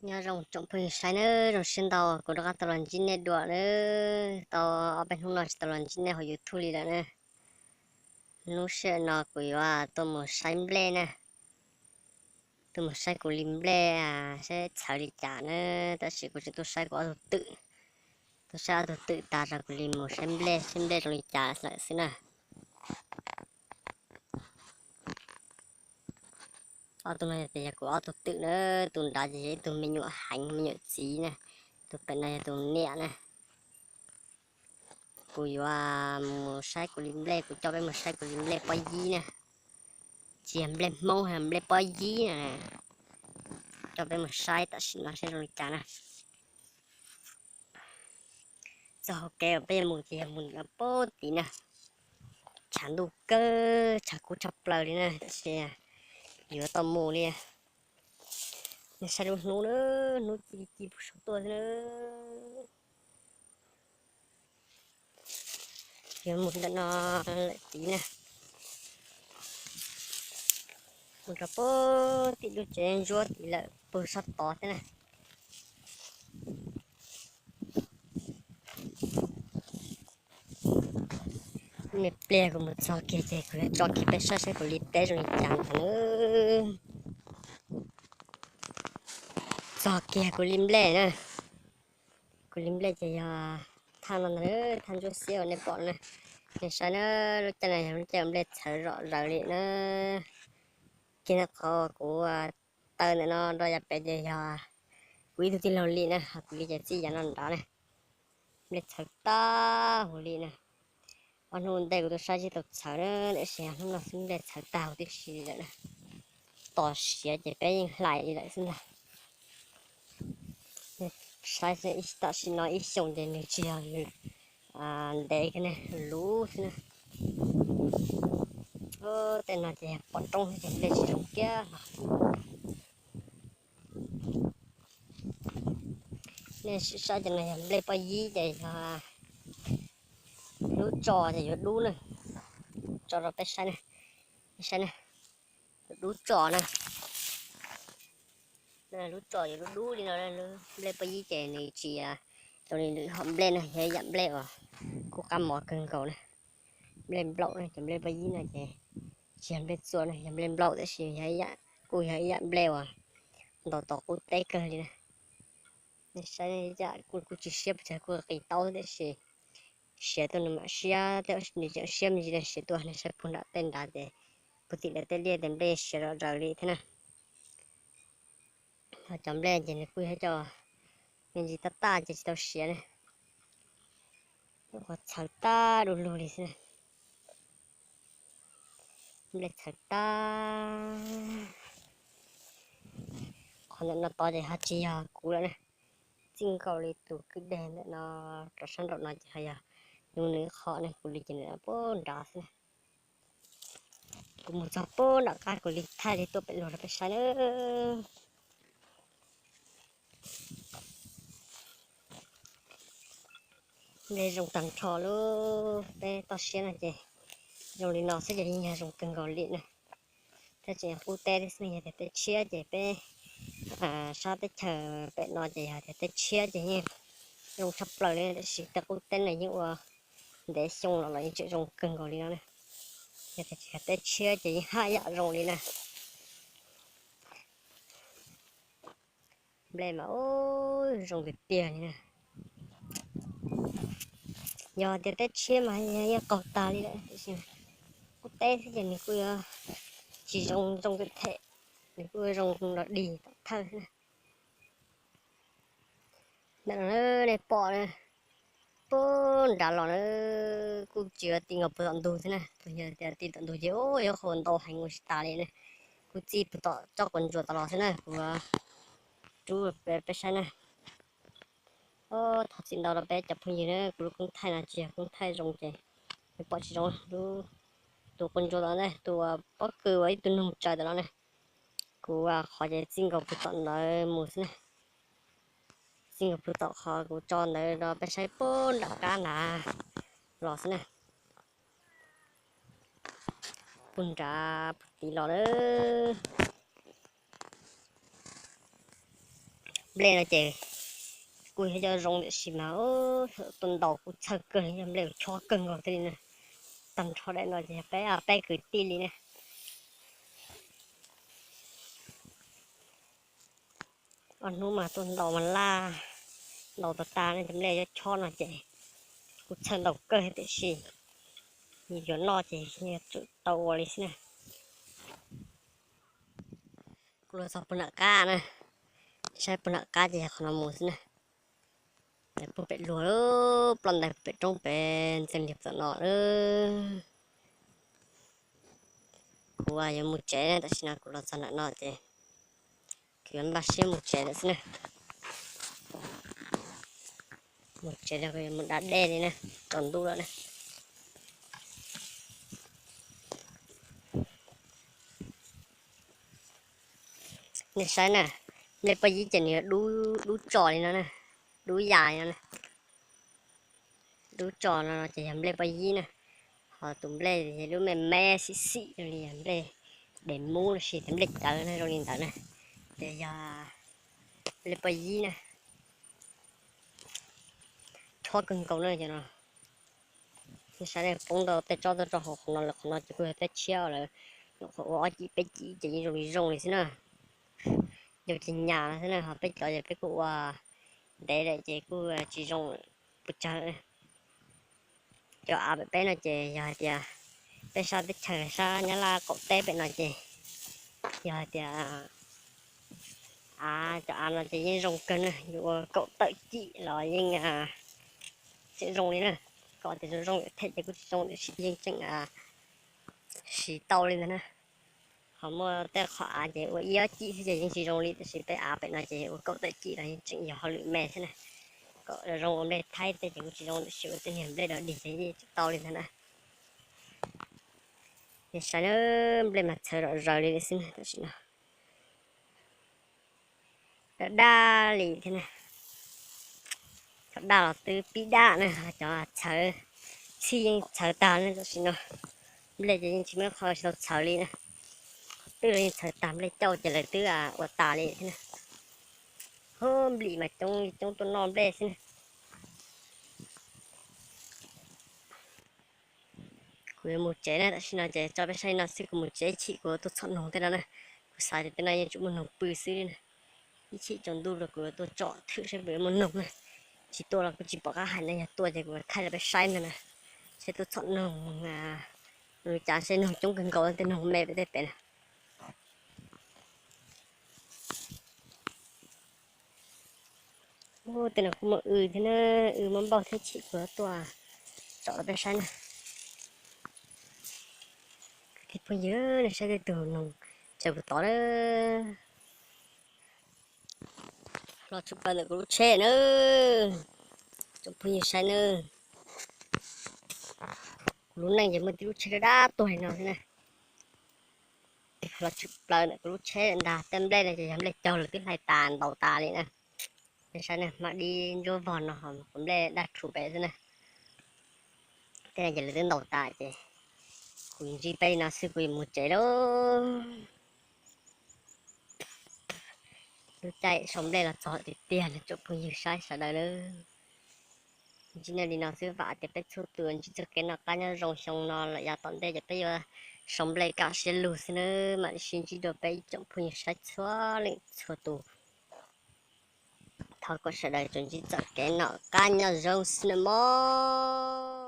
Nyob zoo tsoom phooj ywg saib nawb, zoo siab ntau kuv rov qab tau los ntsib nej dua nawb. Tau ob peb hnub no tsis tau los ntsib nej hauv YouTube li lawm na. Hnub sij hawm no kuv yuav tuaj mus saib nplej na. Tuaj mus saib kuv li nplej saib txhawv li cas na. Tab sis kuv tseem tuaj saib kuv ob tug twm, tuaj saib ob tug twm tas tso kuv li mus saib nplej, saib nplej zoo li cas lawm xwb na. Ob tug no ces yog kuv ob tug twm na, tus nrad ces yog ib tug me nyuam heev me nyuam txiv na, tus pem no yog tus niam na. Kuv yuav mus saib kuv li nplej, kuv coj peb mus saib kuv li nplej pob yib na, tsis yog nplej Hmoob, nplej pob yib na. Coj peb mus saib tam sim no saib zoo li cas na. Txog hauv kev uas peb yuav mus ces yog mus pob tim na. Tshav ntuj kawg, tshav kub tshaj plaws li na, tab sis yuav tau mus li. Nej saib lub hnub na, hnub ci ci puag saum tuaj xwb na. Yuav mus ntawm no lawm tid na, mus rau puag tim lub tsev ntsuab tid lawm puag sab tod thiab na. Me pliag kuv mus txog kiag ces kuv yuav tso kiag peb saib saib kuv li teb zoo li cas ntag na. Txog kiag kuv li nplej na. Kuv li nplej ces yog thaj no ntag, thaj ntsuab xiab uas nej pom na. Nej saib na, lub caij no yog lub caij uas nplej txhawv zom zaws li na. Kiag ntawm qhov kuv taw ntawm no rau yav pem ces yog kuv ib tug tij laug li na, ho kuv li ces txij yav no nrad na. Nplej txhawv tag huv li na. Ob hnub ntej kuv tuaj saib tsis tau txhawv na, tiam sis hnub no xwb nplej txhawv tag huv tib si lawm na. Tos siav ces peb yeej hlais li lawm xwb ntag. Saib tam sim no ib xyoos ces nws tsis yog ntev kiag ne, luv xwb na. Tej no ces yog pom roob xwb ces nplej tsis zoo kiag hlo. Nej sim saib cov no yog nplej pob yib ces yog lub tso ces yuav dub na. Tso rau peb saib na, peb saib na, yuav dub tso na. Lub tso yuav dub dub li no, nplej pob yib ces nws tsis zoo li lwm hom nplej na, yog ib yam nplej uas kuj qab mov kawg nkaus na. Nplej nplaum na, cov nplej pob yib no ces tsis yog nplej txua na, yog nplej nplaum tab sis yog ib yam, kuj yog ib yam nplej uas ntaus tau qub teb kawg li na. Nej saib ib yam kuj tsis siab, kuj qis taub tiam sis siav tuaj nws mam siab, tej nws tseem siab me ntsis na, siav tuaj nej saib puag nram tej nrad ces puag tim lawv tej liaj tej nplej siav zom zaws li thiab na. Ho cov nplej ces nws kuj yog cov me ntsis tab taj ces tsis tau siav na. Qhov txhawv tag du lug li xwb na. Nplej txhawv tag. Qhov ntawm no tod ces ho tsis yog kuv lawm na. Txij nkaus li tus kwj deg ntawm no rau sab nraum no ces ho yog nws, nws qhov ne, kuv li ces nws puag nrad xwb na. Kuv mus txog puag nram qab kuv li thaij li tuaj pem luag rau peb saib na. Nplej zoo tag nrho lub peb toj siab no ces zoo li no xwb ces yeej yog zoo kawg nkaus li na. Thiab tseem yog qub teb thiab xwb, yog tias teb tshiab ces peb sab teb chaws pem no ces yog tias teb tshiab ces yeej zoo tshaj plaws li, tiam sis tej qub teb no yeej ua ntev xyoo los los yeej tseem zoo kawg nkaus li no na. Yog tias tsis yog teb tshiab ces yeej haj yam zoo li na. Nplej mas ub zoo tiag tiag li na. Yog tias teb tshiab mas yeej qaug tag li lawm, tiam sis qub teb xwb ces nws kuj yuav tsis zoo zoo them, nws kuj zoo los dig tom thawj xwb na. Ntawm no nej pom na, puag nrad los na, kuj tsis yog ti nkaus puag tom ntug xwb na, yog tias ti tom ntug ces ub yuav qhuav ntau heev ua tsis tas li na. Kuj txij puag tom tsob quav ntsuas tom los xwb na, kuv rub peb saib na. Thov txim ntau rau peb cov phooj ywg na, kuv lub koob thaij no tsis yog koob thaij zoo ces nej pom tsis zoo. Tus quav ntsuas tom ntej, tus pob kws uas ib tug noog tsaws tom no na, kuv qhov ces txij nkaus puag tom ntawd mus xwb na. Txij nkaus puag tom qhov kuv tso ntawd rau peb saib puag nram qab nrad los xwb na. Puag nrad puag tid los na. Nplej no ces kuj yog cov zoo tiam sis mas tuaj ntaus kuj txhawj kawg, yog nplej chob kawg nkaus thiaj li na. Tag nrho daim no ces yog peb, peb kwv tij li na. Ob hnub mas tuaj ntaus mas laj, ntaus tas tas ne, cov nplej chob no ces kuj txhawj ntaus kawg tiam sis yuav noj ces yuav tsum tau ua li xwb na. Kuv los txog puag nram qab na, saib puag nram qab ces yog qhov no mus xwb na. Puag pem luag, ploj ntais pem roob pem ntxees liag tom no lawm. Kuv yuav mus tsev na, tam sim no kuv los txog nram no ces kuv yuav npaj siab mus tsev lawm xwb na. Mus tsev los kuv yuav mus da dej li na, tsaus ntuj lawm na. Nej saib na, nplej pob yib ces nws yuav dub tso li no na, dub yam li no na. Dub tso no ces yog nplej pob yib na, ho tus nplej lub me me xim xim li yog nplej des mub los sis nplej cawv na, zoo li ntawd na. Ces yog nplej pob yib na, chob kawg nkaus na cov no. Nej saib, poob ntau tej tsob tuaj rau hauv qhov no lawm, qhov no ces kuj yog tej tshiab lawm, nyuam qhuav ua ob cim peb cim ces yeej zoo li zoo li xwb na. Yog ces nyas xwb na, ho peb cov ces peb kuj ua ntev lawm ces kuj tsis zoo pes tsawg. Cov av pem peb no ces yog hais tias peb sab teb chaws sab Nyab Laj qaum teb pem no ces yog hais tias av, cov av no ces yeej zoo kawg na, yuav ua kaum tawm cim los yeej tseem zoo li na. Kom tias zoo zoo them ces kuj tsis zoo tiam sis yeej tseem siv tau li ntawd na. Ho muaj tej qhov av ces ua ib ob cim xwb ces yeej tsis zoo li, tiam sis peb av pem no ces ua kaum tawm cim los yeej tseem yog hauj lwm me xwb na. Kom zoo ua nplej thaib tej ces kuj tsis zoo tiam sis ua tej niag nplej dog dig ces yeej tseem tau li ntawd na. Nej saib na, nplej mas txhawv zom zaws li lawm xwb na tam sim no. Daj daj li thiab na. Cov daj los twb pib daj na, cov txhawv txhij yeej txhawv tag na tam sim no. Nplej ces yeej tsis muaj qhov tsis tau txhawv li na. Qhov twg los yeej txhawv tag, nplej cauj ces lawv twb ua tas li thiab na. Hub, nplim mas coob li coob tuaj noj nplej xwb na. Kuv yuav mus tsev na, tam sim no ces tso peb saib li no xwb, kuv mus tsev ib chim kuv tuaj txhom noog tej no na. Kuv xav tias tej no yeej tsuas muaj noog pw xwb li na. Ib chim tsaus ntuj los kuv yuav tuaj tsom thwm saib puas yuav muaj noog na. Tsis tuaj los kuj tsis pom qab hais na, yog tuaj ces kuv thaij rau peb saib ntag na. Saib tuaj txhom noog, ua cas saib noog coob kawg nkaus, tej noog me pem tej pem na. Ub, tej no kuj muaj w thiab na, w muaj npauj thiab, chim kuv tuaj tsom rau peb saib na. Kwv tij phooj ywg, nej saib tej tug noog tsaws kuv tod na. Los tshwm plaws ntawm kuv lub tsheb na, tsoom phooj ywg saib na. Kuv lub neej ces muaj tib lub tsheb dab dab tuag li no xwb na. Los tshwm plaws ntawm kuv lub tsheb ntag. Tej nplej no ces yog nplej caug lawv twb hlais tas ntaus tas li na. Nej saib na, hmab dib ntsuab vog no ho kuv nplej daj rhuv pem xwb na. Tej no ces lawv twb ntaus tas ces kuv ntsib peb li no xwb kuv yuav mus tsev lauj. Lub caij sau nplej los txog tiag tiag na tsoom phooj ywg saib sawv daws na. Ntsib nej li no xwb, vam tias peb txhua tus ntsib txoj kev noj qab nyob zoo xyoo no los yav tom ntej ces peb yuav sau nplej kam siab lug xwb na. Mam li sib ntsib dua peb ib tsoom phooj ywg saib txhua leej txhua tus. Thov kom sawv daws tsuas ntsib txoj kev noj qab nyob zoo xwb na mog.